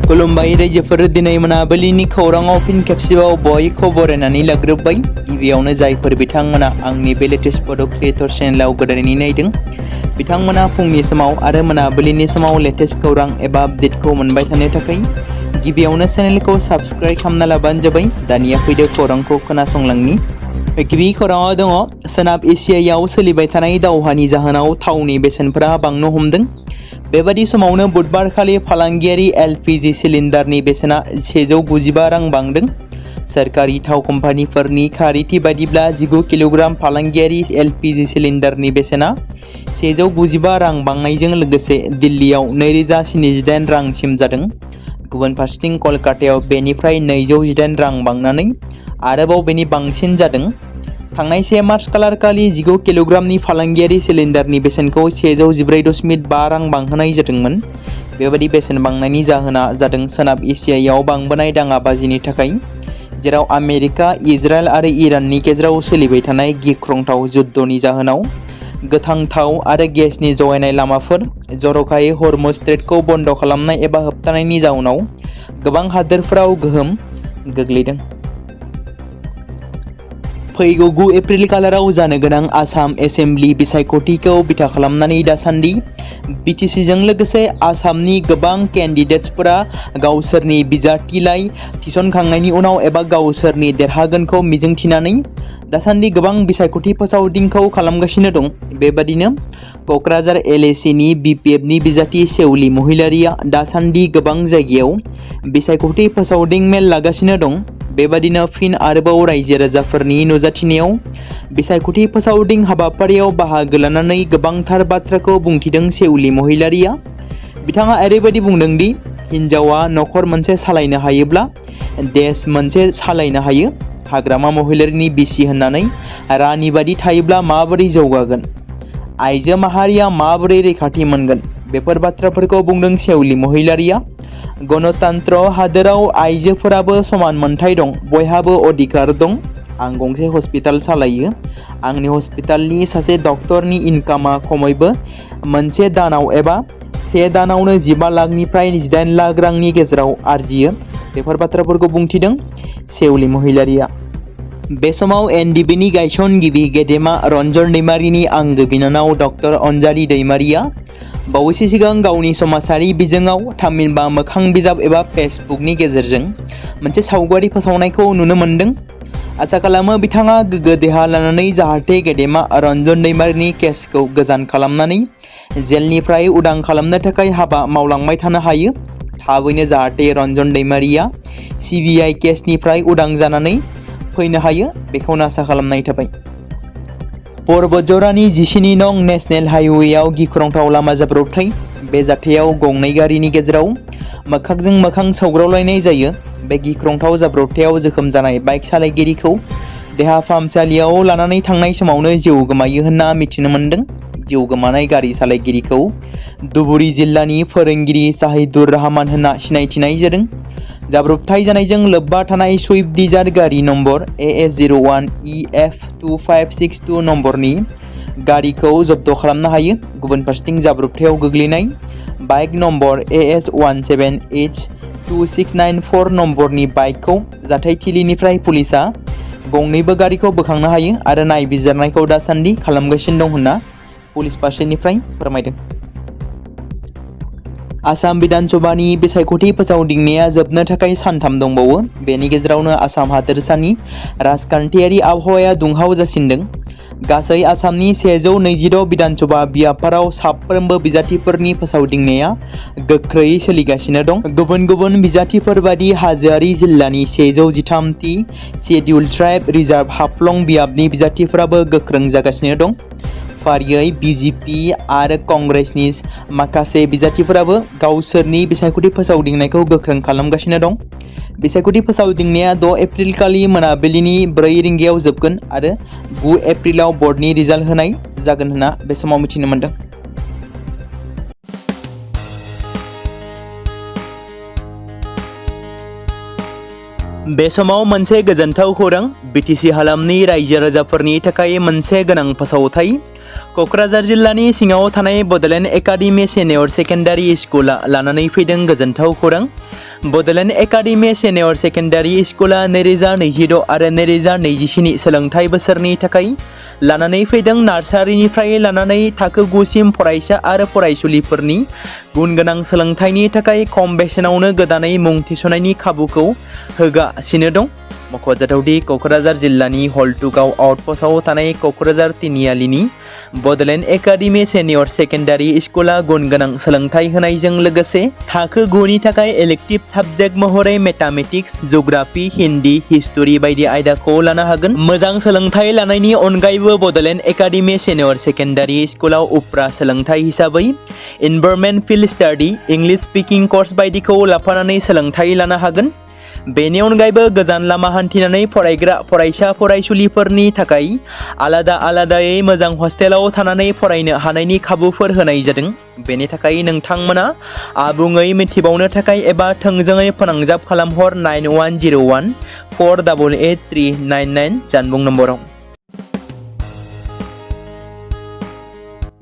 खुलुमबाय रायजोफोर दिनै मोनाबिलिनि खौराङाव फिन खेबसेबाव बयखौ बरायनानै लाग्रोबाय। गिबियावनो जायफोर बिथांमोना आंनि बे लेटेस्ट बड' क्रिएटर चेनेलाव गोदानै नायदों बिथांमोना फुंनि समाव आरो मोनाबिलिनि समाव लेटेस्ट खौरां एबा आपडेटखौ मोनबाय थानो थाखाय गिबियावनो चेनेलखौ साबस्क्राइब खालामना लाबानो जाबाय। दानिया फैदो खौरांखौ खोनासंलांनि। गिबि खौराङाव दङ सोनाब एसियायाव सोलिबाय थानाय दावहानि जाहोनाव थावनि बेसेनफोरा बांनो हमदों। बेबादि समावनो बुधबारखालि फालांगियारि एलपिजि सिलिन्डारनि बेसेना 195 रां बांदों। सोरखारि थाव कम्पानिफोरनि खारिथि बायदिब्ला 19 किल'ग्राम फालांगियारि एलपिजि सिलिन्डारनि बेसेना 195 रां बांनायजों लोगोसे दिल्लीयाव 2078 रांसिम जादों। गुबुन फारसेथिं कलकातायाव बेनिफ्राय 218 रां बांनानै आरोबाव बेनि बांसिन जादों। थांनाय 1 मार्च खालारखालि 19 किल'ग्रामनि फालांगियारि सिलिन्डारनि बेसेनखौ 114.5 रां बांहोनाय जादोंमोन। बेबादि बेसेन बांनायनि जाहोना जादों सोनाब एसियायाव बांबोनाय दाङाबाजिनि थाखाय, जेराव आमेरिका, इजराइल आरो इराननि गेजेराव सोलिबाय थानाय गिख्रंथाव युद्धनि जाहोनाव गोथां थाव आरो गेसनि जगायनाय लामाफोर, जर'खायै हर्मुज स्ट्रेटखौ बन्द खालामनाय एबा होबथानायनि जाउनाव गोबां हादोरफोराव गोहोम गोग्लैदों। फैगौ 9 एप्रिल खालाराव जानो गोनां आसाम एसेम्बलि बिसायख'थिखौ बिथा खालामनानै दासान्दि बिटिसिजों लोगोसे आसामनि गोबां केन्डिडेट्सफोरा गावसोरनि बिजाथिलाइ थिसनखांनायनि उनाव एबा गावसोरनि देरहागोनखौ मिजिंथिनानै दासान्दि गोबां बिसायख'थि फोसावदिंखौ खालामगासिनो दं। बेबादिनो क'क्राझार एलएसिनि बिपिएफनि बिजाथि सेउलि महिलारिया दासान्दि गोबां जायगायाव बिसायख'थि फोसावदिं मेल लागासिनो दं। बेबादिनो फिन आरोबाव रायजो राजाफोरनि नुजाथिनायाव बिसायख'थि फोसावदिं हाबाफारियाव बाहागो लानानै गोबांथार बाथ्राखौ बुंथिदों सेउलि महिलारिया। बिथाङा ओरैबायदि बुंदों दि हिन्जावा न'खर मोनसे सालायनो हायोब्ला देश मोनसे सालायनो हायो। हाग्रामा महिलारिनि बिसि होननानै रानि बादि थायोब्ला माबोरै जौगागोन? आइजो माहारिया माबोरै रैखाथि मोनगोन? बेफोर बाथ्राफोरखौ बुंदों सेउलि महिलारिया। गणतन्त्र हादोराव आइजोफोराबो समान मोनथाय दं, बयहाबो अधिकार दं। आं गंसे हस्पिटाल सालायो। आंनि हस्पिटालनि सासे डक्टरनि इनकामा खमैबो मोनसे दानाव एबा 1 दानावनो 15 लाखनिफ्राय 18 लाख रांनि गेजेराव आरजियो। बेफोर बाथ्राफोरखौ बुंथिदों सेउलि महिलारिया। बे समाव एनडिबिनि गायसनगिरि गेदेमा रन्जन दैमारिनि आंगो बिनानाव डक्टर अनजालि दैमारिया बावैसो सिगां गावनि समाजारि बिजोङाव थामहिनबा मोखां बिजाब एबा फेसबुकनि गेजेरजों मोनसे सावगारि फोसावनायखौ नुनो मोन्दों। आसा खालामो बिथाङा गोग्गो देहा लानानै जाहाथे गेदेमा रन्जन दैमारिनि केसखौ गोजान खालामनानै जेलनिफ्राय उदां खालामनो थाखाय हाबा मावलांबाय थानो हायो। थाबैनो जाहाथे रन्जन दैमारिया सिबिआइ केसनिफ्राय उदां जानानै फैनो हायो, बेखौनो आसा खालामनाय थाबाय। परबतजरानि 17 नं नेशनेल हाइवेआव गिख्रंथाव लामा जाब्रबथाय। बे जाथायाव गंनै गारिनि गेजेराव मोखांजों मोखां सौग्रावलायनाय जायो। बे गिख्रंथाव जाब्रबथायाव जोखोम जानाय बाइक सालायगिरिखौ देहा फाहामसालियाव लानानै थांनाय समावनो जिउ गोमायो होनना मिथिनो मोन्दों। जिउ गोमानाय गारि सालायगिरिखौ धुबुरी जिल्लानि फोरोंगिरि साहिदुर रहमान होनना सिनायथिनाय जादों। जाब्रबथाय जानायजों लोब्बा थानाय सुइफ्ट डिजार गारि नम्बर AS01EF2562 नम्बरनि गारिखौ जब्द खालामनो हायो। गुबुन फारसेथिं जाब्रबथायाव गोग्लैनाय बाइक नम्बर AS17H2694 नम्बरनि बाइकखौ जाथायथिलिनिफ्राय पुलिसा गंनैबो गारिखौ बोखांनो हायो आरो नायबिजिरनायखौ दासान्दि खालामगासिनो दं होनना पुलिस फारसेनिफ्राय फोरमायदों। आसाम बिधानसभानि बिसायख'थि फोसावदिंनाया जोबनो थाखाय सानथाम दंबावो। बेनि गेजेरावनो आसाम हादोरसानि राजखान्थियारि आबहावाया दुंहाव जासिनदों। गासै आसामनि 126 बिधानसभा बियाबफोराव साफ्रोमबो बिजाथिफोरनि फोसावदिंनाया गोख्रैयै सोलिगासिनो दं। गुबुन गुबुन बिजाथिफोर बादि हाजोआरि जिल्लानि 113थि शेड्युल ट्राइब रिजार्भ हाफ्लं बियाबनि बिजाथिफोराबो गोख्रों जागासिनो दं। फारियै बिजेपि आरो कंग्रेसनि माखासे बिजाथिफोराबो गावसोरनि बिसायख'थि फोसावदिंनायखौ गोख्रों खालामगासिनो दं। बिसायख'थि फोसावदिंनाया 6 एप्रिल खालि मोनाबिलिनि 4 रिंगायाव जोबगोन आरो 9 एप्रिलाव बर्डनि रिजाल्ट होनाय जागोन होनना बे समाव मिथिनो मोन्दों। बे समाव मोनसे गोजोनथाव खौरां। बिटिसि हालामनि रायजो राजाफोरनि थाखाय मोनसे गोनां फोसावथाय। क'क्राझार जिल्लानि सिङाव थानाय बड'लेण्ड एकाडेमि सिनियर सेकेन्डारि स्कुला लानानै फैदों गोजोनथाव खौरां। बड'लेण्ड एकाडेमि सिनियर सेकेन्डारि स्कुला 2026 आरो 2027 सोलोंथाइ बोसोरनि थाखाय लानानै फैदों नार्सारिनिफ्राय लानानै थाखो 9 सिम फरायसा आरो फरायसुलिफोरनि गुन गोनां सोलोंथाइनि थाखाय खम बेसेनावनो गोदानै मुं थिसननायनि खाबुखौ होगासिनो दं। मख'जाथावदि क'क्राझार जिल्लानि हल्टुगाव आउटपस्टआव थानाय क'क्राझार तिनिआलिनि बड'लेण्ड एकाडेमि सिनियर सेकेन्डारि स्कुला गुन गोनां सोलोंथाइ होनायजों लोगोसे थाखो 9 नि थाखाय इलेक्टिभ साबजेक्ट महरै मेथामेटिक्स, जिअ'ग्राफि, हिन्दी, हिस्टरि बायदि आयदाखौ लानो हागोन। मोजां सोलोंथाइ लानायनि अनगायैबो बड'लेण्ड एकाडेमि सिनियर सेकेन्डारि स्कुलाव उफ्रा सोलोंथाइ हिसाबै environment field study, English speaking course बायदिखौ लाफानानै सोलोंथाइ लानो हागोन। बेनि अनगायैबो गोजान लामा हान्थिनानै फरायग्रा फरायसा फरायसुलिफोरनि थाखाय आलादायै मोजां हस्टेलाव थानानै फरायनो हानायनि खाबुफोर होनाय जादों। बेनि थाखाय नोंथांमोना आबुङै मिथिबावनो थाखाय एबा थोंजोङै फोनांजाब खालामहर 9101 488 399 जानबुं नम्बराव।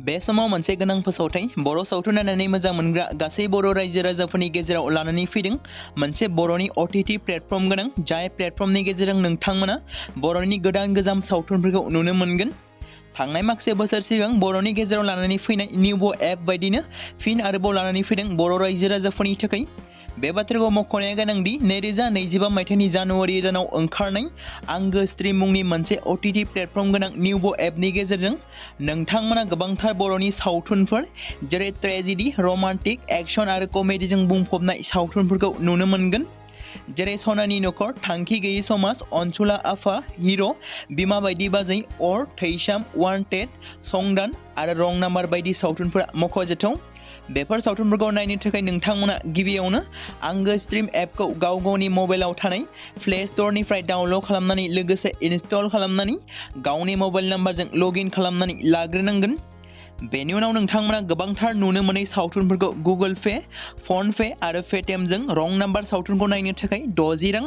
बे समाव मोनसे गोनां फोसावथाय बर' सावथुन नायनानै मोजां मोनग्रा गासै बर' रायजो राजाफोरनि गेजेराव लानानै फैदों मोनसे बर'नि OTT प्लेटफर्म गोनां, जाय प्लेटफर्मनि गेजेरजों नोंथांमोना बर'नि गोदान गोजाम सावथुनफोरखौ नुनो मोनगोन। थांनाय माखासे बोसोर सिगां बर'नि गेजेराव लानानै फैनाय निउबो एप बायदिनो फिन आरोबाव लानानै फैदों बर' रायजो राजाफोरनि थाखाय। बे बाथ्राखौ मख'नाया गोनांदि 2025 मायथाइनि जानुवारि दानाव ओंखारनाय आंगो स्ट्रिम मुंनि मोनसे OTT प्लेटफर्म गोनां निउबो एपनि गेजेरजों नोंथांमोना गोबांथार बर'नि सावथुनफोर जेरै ट्रेजेडि, रमान्टिक, एक्शन आरो कमेडिजों बुंफबनाय सावथुनफोरखौ नुनो मोनगोन। जेरै सनानि नखर, थांखि गैयै समाज, अनसुला आफा, हिर', बिमा बायदि बाजै, अर, थैसाम, वान्टेड, संदान आरो रं नाम्बार बायदि सावथुनफोरा मख'जाथाव। बेफोर सावथुनफोरखौ नायनो थाखाय नोंथांमोना गिबियावनो आंगो स्ट्रिम एपखौ गावनि मबाइलाव थानाय प्ले स्ट'रनिफ्राय डाउनल'ड खालामनानै लोगोसे इनस्टल खालामनानै गावनि मबाइल नाम्बारजों लगइन खालामनानै लाग्रोनांगोन। बेनि उनाव नोंथांमोना गोबांथार नुनो मोनै सावथुनफोरखौ गुगोल पे, फन पे आरो पेटिएमजों रं नाम्बार सावथुनखौ नायनो थाखाय 60 रां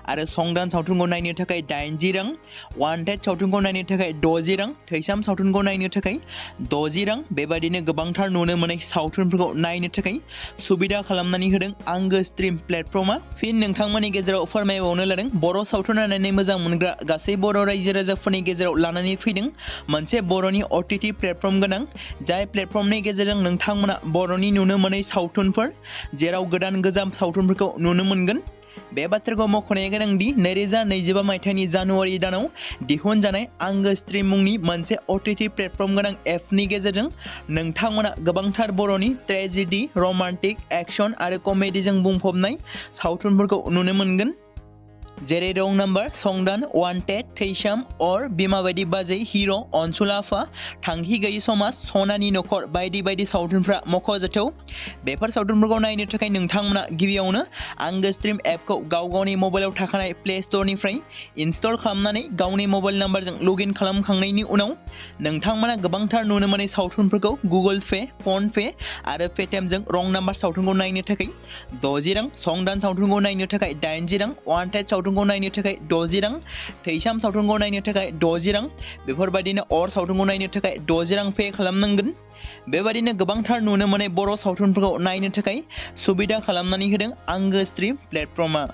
आरो संदान सावथुनखौ नायनो थाखाय 80 रां, वान्टेड सावथुनखौ नायनो थाखाय 60 रां, थैसाम सावथुनखौ नायनो थाखाय 60 रां बेबायदिनो गोबांथार नुनो मोनै सावथुनफोरखौ नायनो थाखाय सुबिदा खालामनानै होदों आंगो स्ट्रिम प्लेटफर्मा। फिन नोंथांमोननि गेजेराव फोरमायबावनो लादों बर' सावथुन नायनानै मोजां मोनग्रा गासै बर' रायजो राजाफोरनि गेजेराव लानानै फैदों मोनसे बर'नि OTT प्लेटफर्म गोनां, जाय प्लेटफर्मनि गेजेरजों नोंथांमोना बर'नि नुनो मोनै सावथुनफोर जेराव गोदान गोजाम सावथुनफोरखौ नुनो मोनगोन। बे बाथ्राखौ मख'नाया गोनांदि 2025 मायथाइनि जानुवारि दानाव दिहुनजानाय आंगो स्ट्रिम मुंनि मोनसे OTT प्लेटफर्म गोनां एपनि गेजेरजों नोंथांमोना गोबांथार बर'नि ट्रेजेडि, रमान्टिक, एक्शन आरो कमेडिजों बुंफबनाय सावथुनफोरखौ नुनो मोनगोन। जेरै रं नाम्बार, संदान, वान्टेड, थैसाम, अर, बिमा बायदि बाजै, हिर', अनसुला आफा, थांखि गैयै समाज, सनानि नखर बायदि बायदि सावथुनफ्रा मख'जाथाव। बेफोर सावथुनफोरखौ नायनो थाखाय नोंथांमोना गिबियावनो आंगो स्ट्रिम एपखौ गावनि मबाइलाव थाखानाय प्ले स्ट'रनिफ्राय इनस्टल खालामनानै गावनि मबाइल नाम्बारजों लगइन खालामखांनायनि उनाव नोंथांमोना गोबांथार नुनो मोनै सावथुनफोरखौ गुगोल पे, फन पे आरो पेटिएमजों रं नाम्बार सावथुनखौ नायनो थाखाय 60 रां, संदान सावथुनखौ नायनो थाखाय 80 रां, वान्टेड सावथुनखौ नायनो थाखाय 60 रां, थैसाम सावथुनखौ नायनो थाखाय 60 रां बेफोरबायदिनो अर सावथुनखौ नायनो थाखाय 60 रां पे खालामनांगोन। बेबायदिनो गोबांथार नुनो मोनै बर' सावथुनफोरखौ नायनो थाखाय सुबिदा खालामनानै होदों आंगो स्ट्रिम प्लेटफर्मा।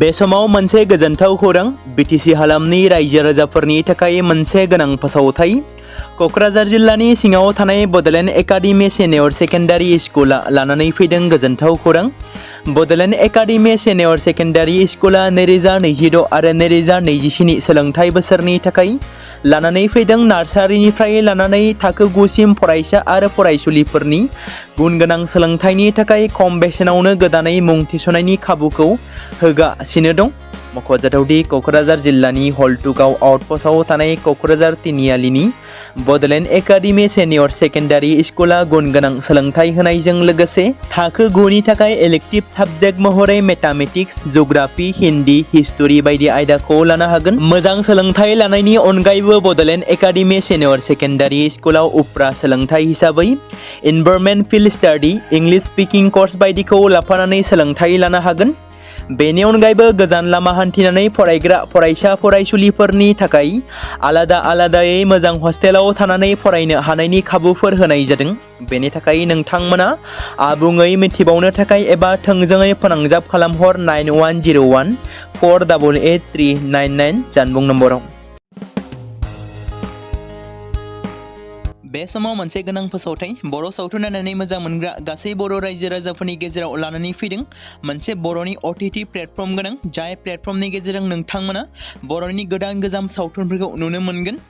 बे समाव मोनसे गोजोनथाव खौरां BTC हालामनि रायजो राजाफोरनि थाखाय मोनसे गोनां फोसावथाय। क'क्राझार जिल्लानि सिङाव थानाय बड'लेण्ड एकाडेमि सिनियर सेकेन्डारि स्कुला लानानै फैदों गोजोनथाव खौरां। बड'लेण्ड एकाडेमि सिनियर सेकेन्डारि स्कुला 2026 आरो 2027 सोलोंथाइ बोसोरनि थाखाय लानानै फैदों नार्सारिनिफ्राय लानानै थाखो 9 सिम फरायसा आरो फरायसुलिफोरनि गुन गोनां सोलोंथाइनि थाखाय खम बेसेनावनो गोदानै मुं थिसननायनि खाबुखौ होगासिनो दं। मख'जाथावदि क'क्राझार जिल्लानि हल्टुगाव आउटपस्टआव थानाय क'क्राझार तिनिआलिनि बड'लेण्ड एकाडेमि सिनियर सेकेन्डारि स्कुला गुन गोनां सोलोंथाइ होनायजों लोगोसे थाखो 9 नि थाखाय इलेक्टिभ साबजेक्ट महरै मेथामेटिक्स, जिअ'ग्राफि, हिन्दी, हिस्टरि बायदि आयदाखौ लानो हागोन। मोजां सोलोंथाइ लानायनि अनगायैबो बड'लेण्ड एकाडेमि सिनियर सेकेन्डारि स्कुलाव उफ्रा सोलोंथाइ हिसाबै environment field study, English speaking course बायदिखौ लाफानानै सोलोंथाइ लानो हागोन। बेनि अनगायैबो गोजान लामा हान्थिनानै फरायग्रा फरायसा फरायसुलिफोरनि थाखाय आलादा आलादायै मोजां हस्टेलाव थानानै फरायनो हानायनि खाबुफोर होनाय जादों। बेनि थाखाय नोंथांमोना आबुङै मिथिबावनो थाखाय एबा थोंजोङै फोनांजाब खालामहर 9101 488 399 जानबुं नम्बराव। बे समाव मोनसे गोनां फोसावथाय बर' सावथुन नायनानै मोजां मोनग्रा गासै बर' रायजो राजाफोरनि गेजेराव लानानै फैदों मोनसे बर'नि OTT प्लेटफर्म गोनां, जाय प्लेटफर्मनि गेजेरजों नोंथांमोना बर'नि गोदान गोजाम सावथुनफोरखौ नुनो मोनगोन।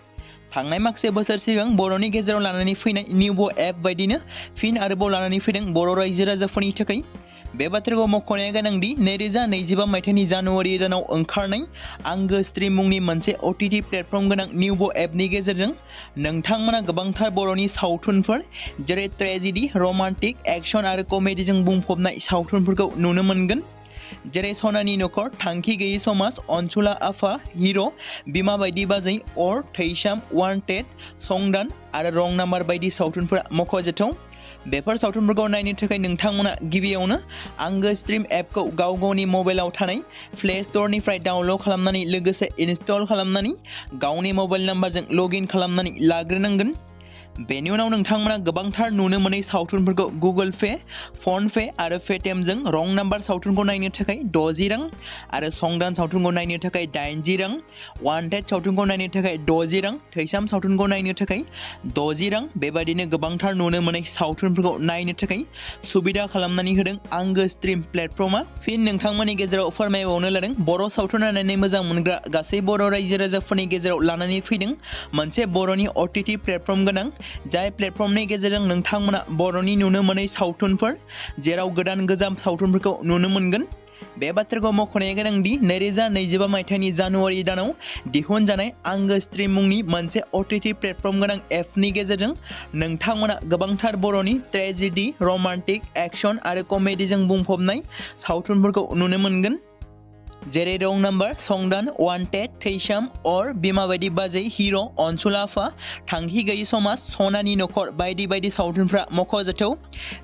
थांनाय माखासे बोसोर सिगां बर'नि गेजेराव लानानै फैनाय निउबो एप बायदिनो फिन आरोबाव लानानै फैदों बर' रायजो राजाफोरनि थाखाय। बे बाथ्राखौ मख'नाया गोनांदि 2025 मायथाइनि जानुवारि दानाव ओंखारनाय आंगो स्ट्रिम मुंनि मोनसे OTT प्लेटफर्म गोनां निउबो एपनि गेजेरजों नोंथांमोना गोबांथार बर'नि सावथुनफोर जेरै ट्रेजेडी, रमान्टिक, एक्शन आरो कमेडीजों बुंफबनाय सावथुनफोरखौ नुनो मोनगोन। जेरै सनानि नखर, थांखि गैयै समाज, अनसुला आफा, हिर', बिमा बायदि बाजै, अर, थैसाम, वान्टेड, संदान आरो रं नाम्बार बायदि सावथुनफोरा मख'जाथाव। बेफोर सावथुनफोरखौ नायनो थाखाय नोंथांमोना गिबियावनो आंगो स्ट्रिम एपखौ गावनि मबाइलाव थानाय प्ले स्ट'रनिफ्राय डाउनल'ड खालामनानै लोगोसे इनस्टल खालामनानै गावनि मबाइल नाम्बारजों लगइन खालामनानै लाग्रोनांगोन। बेनि उनाव नोंथांमोना गोबांथार नुनो मोनै सावथुनफोरखौ गुगोल पे, फन पे आरो पेटिएमजों रं नाम्बार सावथुनखौ नायनो थाखाय 60 रां आरो संदान सावथुनखौ नायनो थाखाय 80 रां, वान्टेड सावथुनखौ नायनो थाखाय 60 रां, थैसाम सावथुनखौ नायनो थाखाय 60 रां बेबायदिनो गोबांथार नुनो मोनै सावथुनफोरखौ नायनो थाखाय सुबिदा खालामनानै होदों आंगो स्ट्रिम प्लेटफर्मा। फिन नोंथांमोननि गेजेराव फोरमायबावनो लादों बर' सावथुन नायनानै मोजां मोनग्रा गासै बर' रायजो राजाफोरनि गेजेराव लानानै फैदों मोनसे बर'नि OTT प्लेटफर्म गोनां, जाय प्लेटफर्मनि गेजेरजों नोंथांमोना बर'नि नुनो मोनै सावथुनफोर जेराव गोदान गोजाम सावथुनफोरखौ नुनो मोनगोन। बे बाथ्राखौ मख'नाया गोनांदि 2025 मायथाइनि जानुवारि दानाव दिहुनजानाय आंगो स्ट्रिम मुंनि मोनसे OTT प्लेटफर्म गोनां एपनि गेजेरजों नोंथांमोना गोबांथार बर'नि ट्रेजेडी, रमान्टिक, एक्शन आरो कमेडीजों बुंफबनाय सावथुनफोरखौ नुनो मोनगोन। जेरै रं नाम्बार, संदान, वान्टेड, थैसाम, अर, बिमा बायदि बाजै, हिर', अनसुला आफा, थांखि गैयै समाज, सनानि नखर बायदि बायदि सावथुनफ्रा मख'जाथाव।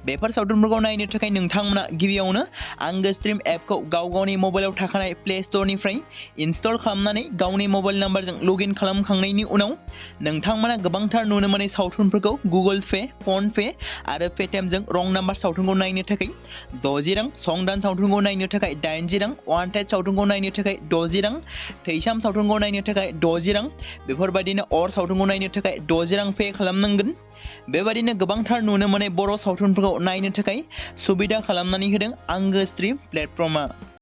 बेफोर सावथुनफोरखौ नायनो थाखाय नोंथांमोना गिबियावनो आंगो स्ट्रिम एपखौ गावनि मबाइलाव थाखानाय प्ले स्ट'रनिफ्राय इनस्टल खालामनानै गावनि मबाइल नाम्बारजों लगइन खालामखांनायनि उनाव नोंथांमोना गोबांथार नुनो मोनै सावथुनफोरखौ गुगोल पे, फन पे आरो पेटिएमजों रं नाम्बार सावथुनखौ नायनो थाखाय 60 रां, संदान सावथुनखौ नायनो थाखाय 80 रां, वान्टेड सावथुनखौ नायनो थाखाय 60 रां, थैसाम सावथुनखौ नायनो थाखाय 60 रां बेफोरबायदिनो अर सावथुनखौ नायनो थाखाय 60 रां पे खालामनांगोन। बेबायदिनो गोबांथार नुनो मोनै बर' सावथुनफोरखौ नायनो थाखाय सुबिदा खालामनानै होदों आंगो स्ट्रिम प्लेटफर्मा।